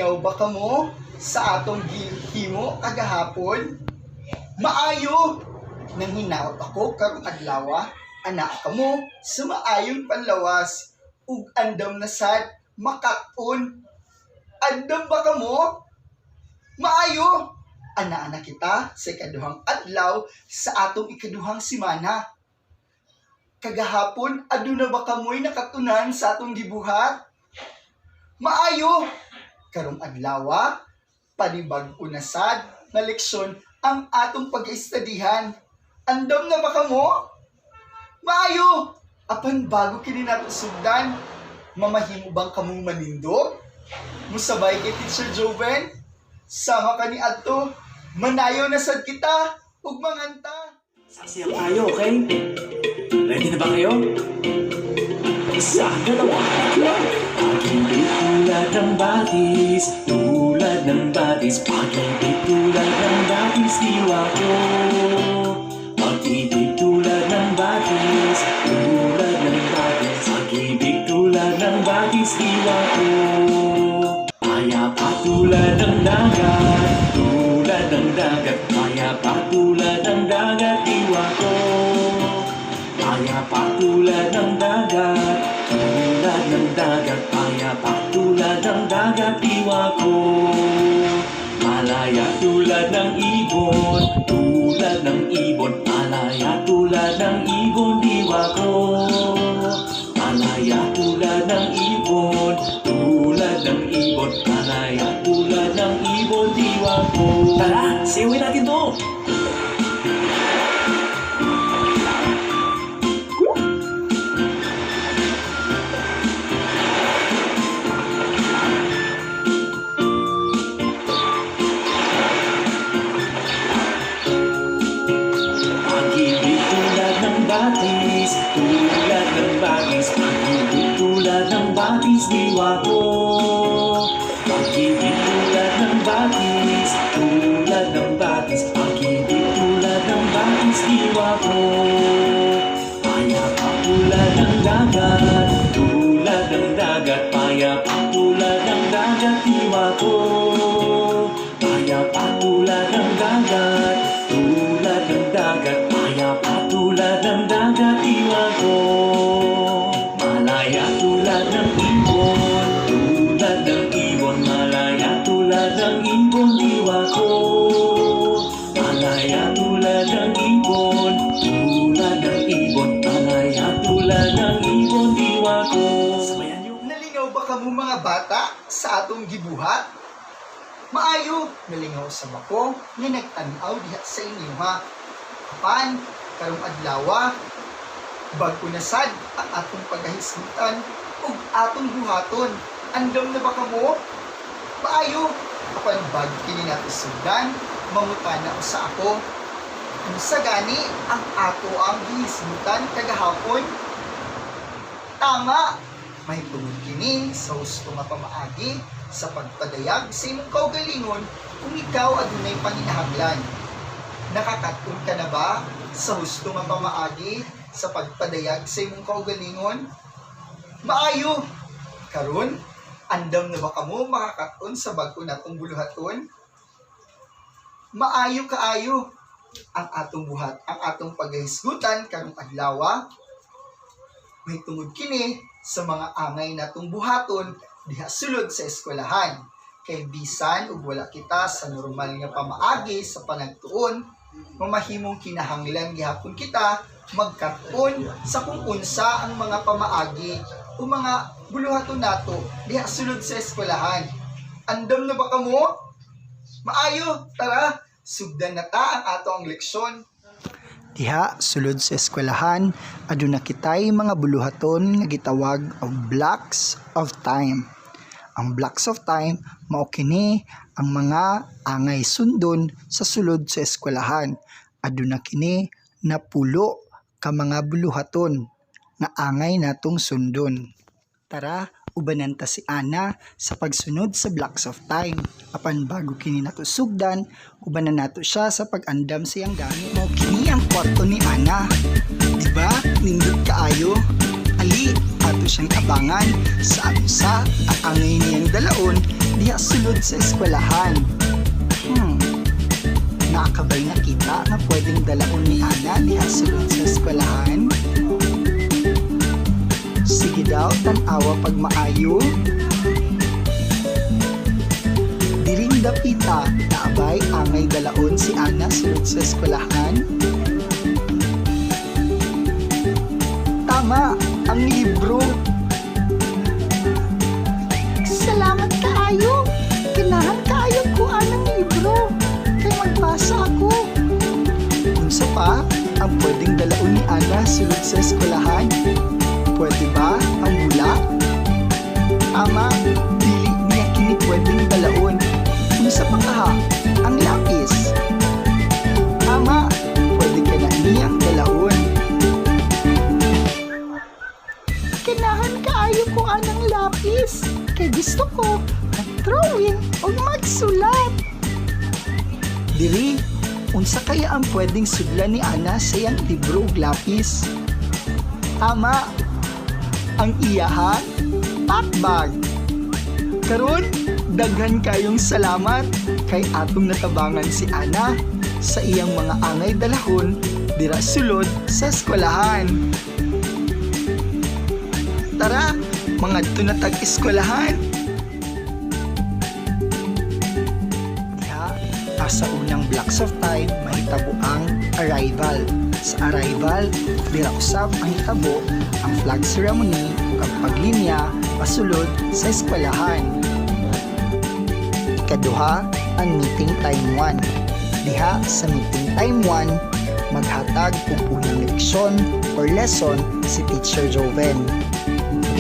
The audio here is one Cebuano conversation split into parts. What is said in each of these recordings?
Nalingaw ba kamo sa atong gihimo kagahapon? Maayo! Nang hinaot ako karong adlaw, ana kamo sa maayong panlawas ug andam na sad makat-on. Andam ba kamo? Maayo! Anaa na kita sa ikaduhang adlaw sa atong ikaduhang simana. Kagahapon, aduna ba kamoy nakatunan sa atong gibuhat? Maayo! Karong adlawa, panibag-o na sad nga leksyon ang atong pag-istadihan. Andam na ba kamo? Maayo! Apan bago kini nato sugdan, mamahimo bang kamong manindog? Musabay kay Teacher Joven? Sama ka ni adto, manayaw na sad kita ug manganta. Sasayaw tayo, okay? Ready na ba kayo? Isa, dalawa, tatlo! Pag-ibig tulad ng batis, tulad ng batis. Pag-ibig tulad ng batis, diwa ko. Pag-ibig tulad ng batis, tulad ng batis. Pag-ibig tulad ng batis, diwa ko. Payapa tulad ng dagat, tulad ng dagat. Payapa tulad ng dagat, diwa ko. Payapa tulad ng dagat, tulad ng dagat. Payapa tulad ng dagat, diwa ko. Malaya tulad ng ibon, tulad ng ibon. Malaya tulad ng ibon, diwa ko. Malaya tulad ng ibon, tulad ng ibon. Malaya tulad ng ibon, diwa ko. Tara, sayawin natin to! Pag-ibig tulad ng batis, tulad ng batis. Pag-ibig tulad ng batis, diwa ko. Pag-ibig tulad ng batis, tulad ng batis. Pag-ibig tulad ng batis, diwa ko. Payapa tulad ng dagat, tulad ng dagat. Payapa tulad ng dagat, diwa ko. Payapa tulad ng dagat, tulad ng dagat. Payapa tulad ng dagat, diwa ko. Malaya tulad ng ibon, tulad ng ibon. Malaya tulad ng ibon, diwa ko. Malaya tulad ng ibon, tulad ng ibon. Malaya tulad ng ibon, diwa ko. Sabayan niyo. Nalingaw ba kamo, mga bata, sa atong gibuhat? Maayo, nalingaw sa bako nga nagtan-aw diha sa inyo ha. Apan, karong adlawa, bag-o na sad ang atong pagahisgutan ug atong buhaton. Andam na ba kamo? Maayo, apan bago kini nato sugdan, mangutana usa ako. Unsa gani ang ato ang gihisgutan kagahapon? Tama, mahitungod kini sa husto nga pamaagi sa pagpadayag sa imong kaugalingon kung ikaw adunay panginahanglan. Nakakat-on ka na ba sa husto nga pamaagi sa pagpadayag sa imong kaugalingon? Maayo! Karon, andam na ba kamo makakat-on sa bag-o natong buluhaton? Maayo kaayo ang atong buhat, ang atong paghahisgutan karong adlaw. Mahitungod kini sa mga angay natong buhaton diha sulod sa eskwelahan. Kay bisan ug wala kita sa normal nga pamaagi sa panagtuon, mamahimong kinahanglan gihapon kita magkat-on sa kung unsa ang mga pamaagi o mga buluhaton nato diha sulod sa eskwelahan. Andam na ba kamo? Maayo, tara, sugdan na ta ang ato ang leksyon. Diha sulod sa eskwelahan, aduna kitay mga buluhaton nga gitawag og blocks of time. Ang blocks of time mao kini ang mga angay sundon sa sulod sa eskwelahan. Aduna kini 10 ka mga buluhaton nga angay natong sundon. Tara, ubanan ta si Ana sa pagsunod sa blocks of time. Apan bago kini nato sugdan, ubanan nato siya sa pag-andam sa iyang gamit. Mao kini ang kwarto ni Ana. Di ba? Nindot kaayo. Ali, ato siyang abangan sa unsa ang angay niyang dalaon diha sulod sa eskwelahan. Naa ka bay nakita nga pwedeng dalaon ni Ana diha sulod sa eskwelahan? Sige daw, tan-awa pag maayo. Diring dapita, naa bay angay dalaon si Ana sulod sa eskwelahan? Tama, ang libro. Salamat kaayo. Ganahan kaayo ko anang libro. Kay magbasa ako. Unsa pa ang pwedeng dalaon ni Ana sulod sa eskwelahan? Pwede ba ang bula? Tama, dili niya kini pwedeng dalaon. Unsa pa kaha? Ang lapis. Tama, pwede kana niyang dalaon. Ganahan kaayo ko anang lapis. Kay gusto ko mag-drawing o magsulat. Diri, unsa kaya ang pwedeng sudlan ni Ana sa iyang libro ug lapis? Tama, ang iyahang pack bag. Karon, daghan kayong salamat kay atong natabangan si Ana sa iyang mga angay dalahon dira sulod sa eskwelahan. Tara, mangadto na tag eskwelahan. Diha, sa unang blocks of time, mahitabo ang arrival. Sa arrival, dira usab mahitabo ang flag ceremony ug ang paglinya pasulod sa eskwelahan. Ikaduha, ang meeting time 1. Diha sa meeting time 1, maghatag og unang leksyon or lesson si Teacher Joven.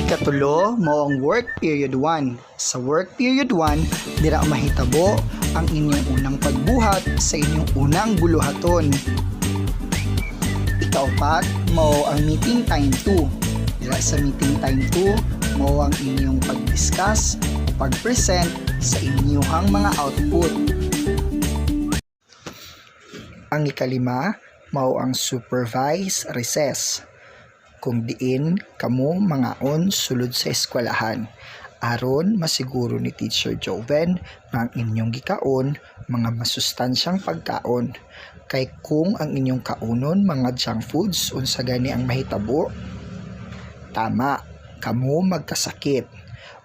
Ikatulo, mao ang work period 1. Sa work period 1, dira mahitabo ang inyong unang pagbuhat sa inyong unang buluhaton. Ikaupat, mao ang meeting time 2. Dira sa meeting time 2, mao ang inyong pag-discuss o pag-present sa inyong mga output. Ang ikalima, mao ang supervised recess, kung diin kamo mangaon sulod sa eskwelahan aron masiguro ni Teacher Joven nga ang inyong gikaon mga masustansyang pagkaon, kay kung ang inyong kaunon mga junk foods, unsa gani ang mahitabo? Tama, kamo magkasakit.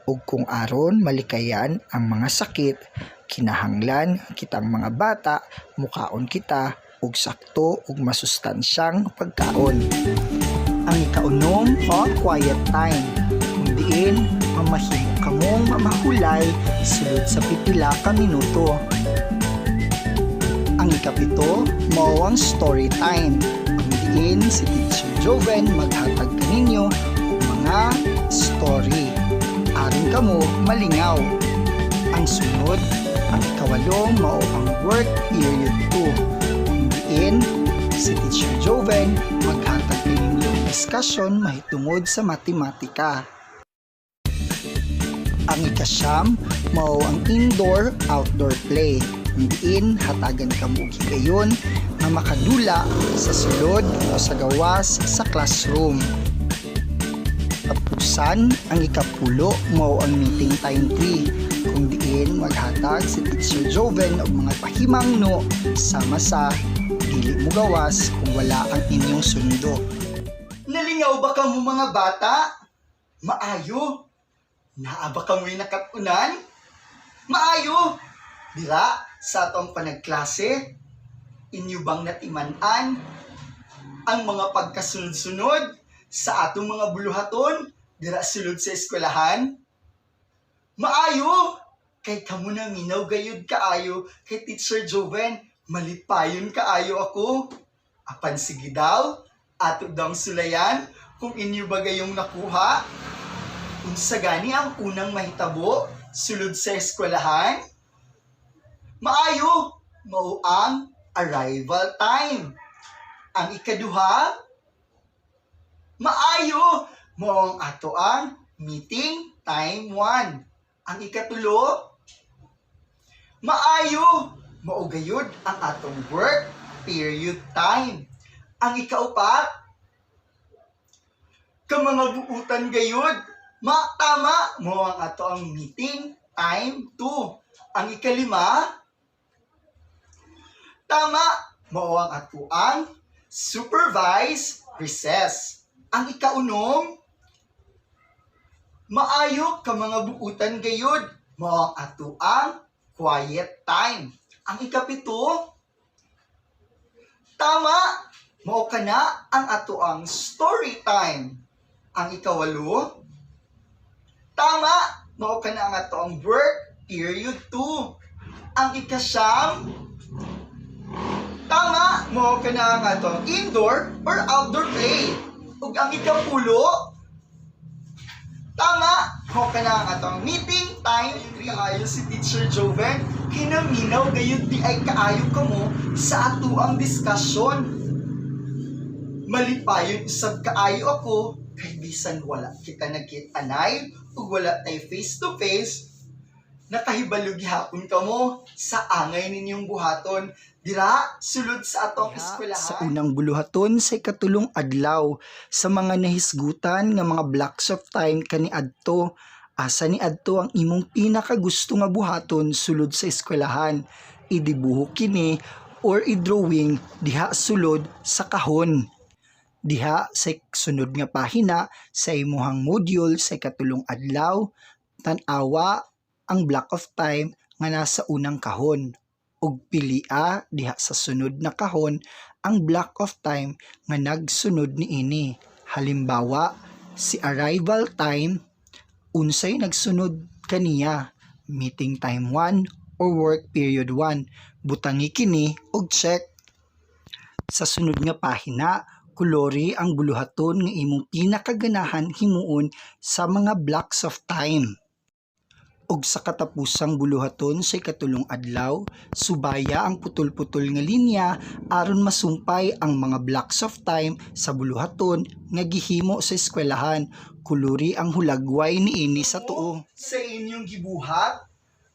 Ug kung aron malikayan ang mga sakit, kinahanglan kitang mga bata mukaon kita og sakto ug masustansyang pagkaon. Ang ikaunom mao ang quiet time, kung diin mamahimo kamong mamahulay sulod sa pipila ka minuto. Ang ikapito mao ang story time, kung diin si Teacher Joven maghatag kaninyo og mga story aron kamo malingaw. Ang sunod, ang ikawalo, mao ang work period 2, kung diin si Teacher Joven maghatag kaninyo og discussion mahitungod sa matematika. Ang ikasyam mao ang indoor-outdoor play, kung diin hatagan kamo og higayon nga makadula sa sulod o sa gawas sa classroom. Kapusan, ang ikapulo mao ang meeting time 3, kung diin maghatag si Teacher Joven og mga pahimangno sama sa dili mo gawas kung wala ang inyong sundo. Nalingaw ba kamo, mga bata? Maayo! Naa ba kamoy nakat-unan? Maayo! Dira sa atong panagklase, inyo bang natiman-an ang mga pagkasunod-sunod sa atong mga buluhaton dira sulod sa eskwelahan? Maayo! Kay kamo naminaw gayud kaayo kay Teacher Joven, malipayon kaayo ako. Apan sige daw, ato dang sulayan kung inyo ba gayong nakuha. Unsa gani ang unang mahitabo sulod sa eskwelahan? Maayo, mao ang arrival time. Ang ikaduha, maayo, mao ang ato ang meeting time 1. Ang ikatulo, maayo, mao gayud ang atong work period time. Ang ikaupat, Ka mga buutan gayud. Ma tama, mao ang atoang meeting time 2. Ang ikalima, tama, mao ang atoang supervised recess. Ang ikaunom, maayo ka mga buutan gayud, mao ang atoang quiet time. Ang ikapito, tama, mao kana ang atoang story time. Ang ikawalo, tama, mao kana ang atoang work period 2. Ang ikasyam, tama, mao kana ang atong indoor or outdoor play. Ug ang ikapulo, tama, mao kana ang atong meeting time 3. Kaayo si Teacher Joven, kinaminaw gayud diay kaayo kamo sa atoang discussion. Malipayon usab kaayo ako kay bisan wala kita nagkit-anay ug wala tay face to face, nakahibalo gihapon kamo sa angay ninyong buhaton dira sulod sa atong eskwelahan. Sa unang buluhaton sa ikatulong adlaw, sa mga nahisgutan nga mga blocks of time kaniadto, asa niadto ang imong pinakagusto nga buhaton sulod sa eskwelahan? Idibuho kini or i-drawing diha sulod sa kahon. Diha sa sunod nga pahina sa imuhang module sa ikatulong adlaw, tan-awa ang block of time nga nasa unang kahon ug pilia diha sa sunod na kahon ang block of time nga nagsunod niini. Halimbawa, si arrival time, unsay nagsunod kaniya? Meeting time 1 or work period 1? Butangi kini og check. Sa sunod nga pahina, kulori ang buluhaton nga imong pinakaganahan himuon sa mga blocks of time. Ug sa katapusang buluhaton sa ikatulong adlaw, subaya ang putol-putol nga linya aron masumpay ang mga blocks of time sa buluhaton nga gihimo sa eskwelahan. Kulori ang hulagway niini sa tuo. Sa inyong gibuhat,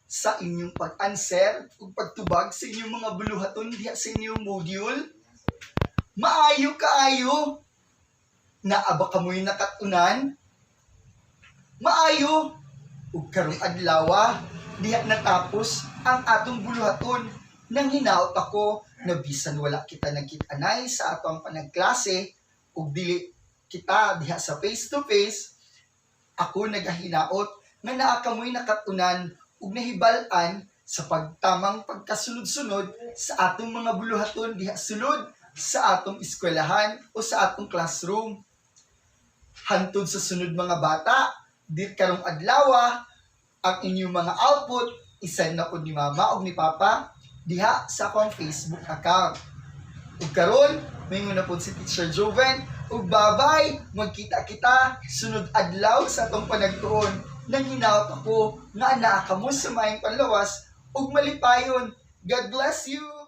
sa inyong pag-answer ug pagtubag sa inyong mga buluhaton diha sa inyong module. Maayo kaayo. Naa ba kamoy nakat-unan? Maayo. Ug karong adlawa, diha natapos ang atong buluhaton. Nang hinaot ako na bisan wala kita nagkit-anay sa atong panagklase ug dili kita diha sa face to face, ako nagahinaot nga naa kamoy nakat-unan ug nahibal-an sa pagtamang pagkasunod-sunod sa atong mga buluhaton diha sulod sa atong eskwelahan o sa atong classroom. Hantod sa sunod, mga bata, dit karong adlawa, ang inyong mga output isend na ni Mama ug ni Papa diha sa akong Facebook account. Ug karon, moingon na pod si Teacher Joven, ug bye-bye, magkita kita sunod adlaw sa atong panagtuon. Nang hinaot ako nga naa kamo sa maayong panlawas ug malipayon. God bless you!